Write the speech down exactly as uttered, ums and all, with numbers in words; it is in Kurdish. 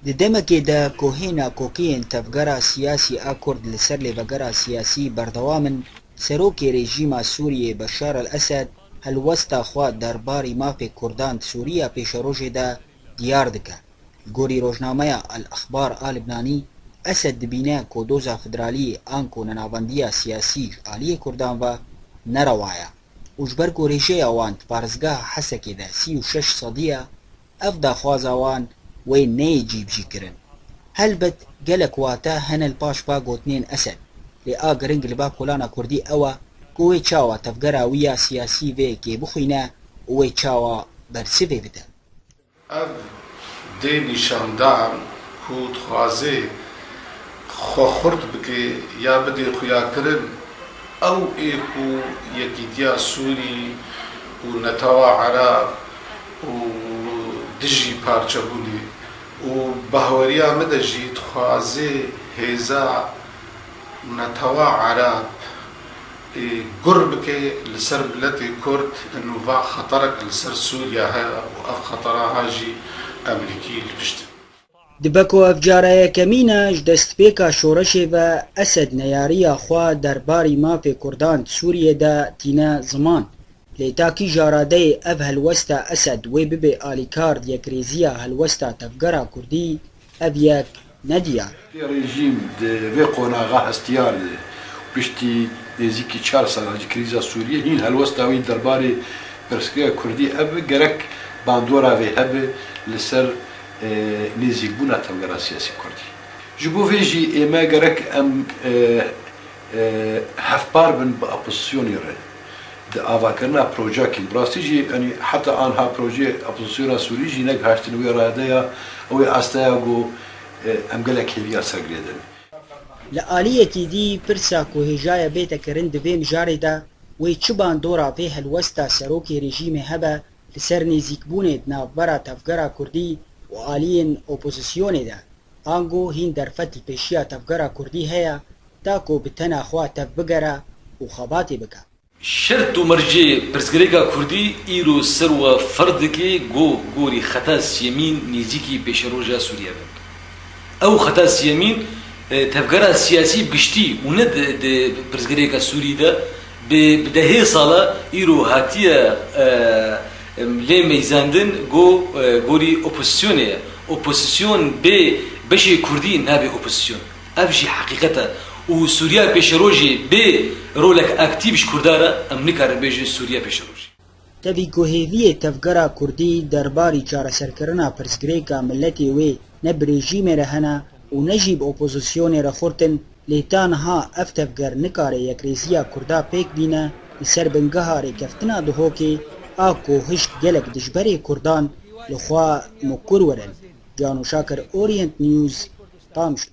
Di demekê de ku hê nakokiyên tevgera siyasî a Kurd li ser lêvegera siyasî berdewam in, serokê rejîma Sûriyê Beşar el Esed helwesta xwe derbarî mafê Kurdan di Sûriya pêşerojê de diyar dike. Li gorî rojnameya El Exbar a Libnanî, Esed dibîne ku doza federaliyê anku nenavendiya siyasî ji aliyê Kurdan ve nerewa ye û ji ber ku rêjeya wan di parêzgeha Hesekê de sî û şeş sedî ye, ev daxwaza wan wê neyê cîbicîkirin. Helbet gelek wate hene li paş va gotinên Esed, lê a giring li ba kolana Kurdî ew e ku wê çawa tevgera wî ya siyasî vê yekê bixwîne û wê çawa bersivê bide. Ev dê nîşandan ku dixwaze xwe xurt bike ya bidê xuyakirin, ew ê ku Yekîtiya Sûrî û Netewa Ereb û dijî parçebûnê û bahweriya min de jî dixwaze hêza Netewa Ereb ê gur bike li ser miletê Kurd, nûva xeterek li ser Sûriya heye û ev xetera ha jî Emerîkî li pişt e. Dibe ku ev cara yekemîn e ji destpêka şoreşê ve Esed neyariya xwe derbarî mafê Kurdan di Sûriyê de tîne ziman. Lê ta kîja radeyê ev helwesta Esed wê bibe alîkar di yekrêziya helwesta tevgera Kurdî, ev yek ne diyar. Rejîm di vê qonaxa hestiyar e. Piştî nêzîkî çar sala ji krîza Sûriyê hîn helwesta wî derbarê pirsgirêka Kurdî ev gerek bandora vê hebe li ser, e, nêzîkbûna tevgera siyasî Kurdî. Ji bo vê jî ê me gerek em, e, e, hevpar bin bi opozisyonê re di avakirina projekê. Bi rastî jî, yanî heta anha projeyê opozisyona Sûrî jî negihaştin wê radeya, wê asteya ku, e, em gelek hêviya ser girêdin. Li aliyekî dî pirsa ku hêjaye bête kirin di vê mijarê de wê çi bandora vê helwesta serokê rejîmê hebe li ser nêzîkbûnê di navbera tevgera Kurdî û aliyên opozisyonê de, ango hîn derfet li pêşiya tevgera Kurdî heye ta ku bi tena xwe tev bigere û xebatê bike. Şert û mercê pirsgirêka Kurdî îro ser we ferz dike ku gorî xeta siyemîn nêzîkî pêşeroja Sûriye be. Ew xeta siyemîn, e, tevgera siyasî bi giştî û ne di, di pirsgirêka Sûrî de bi, bi dehê sala îro hatiye, e, em, lê meyzandin ku, e, gorî opozisyonê ye. Opozisyon bê beşê Kurdî nabe opozisyon. Ev jî heqîqet e. Û Sûriya Pêşerojê bê rolek aktîf ji Kurda re em nikarin bêjin Sûriya Pêşerojê. Tevî ku hêviyê tevgera Kurdî derbarî çareserkirina pirsgirêka miletê wê ne bi rejîmê re hene û ne jî bi opozisyonê re xurt in, lê ta niha ev tevger nikare yekrêziya Kurda pêk bîne li ser bingeha rêkeftina Duhokê a ku hişk gelek dijberê Kurdan li xwe mukur werin. Cano Şakir, Orient News, Qamişlo.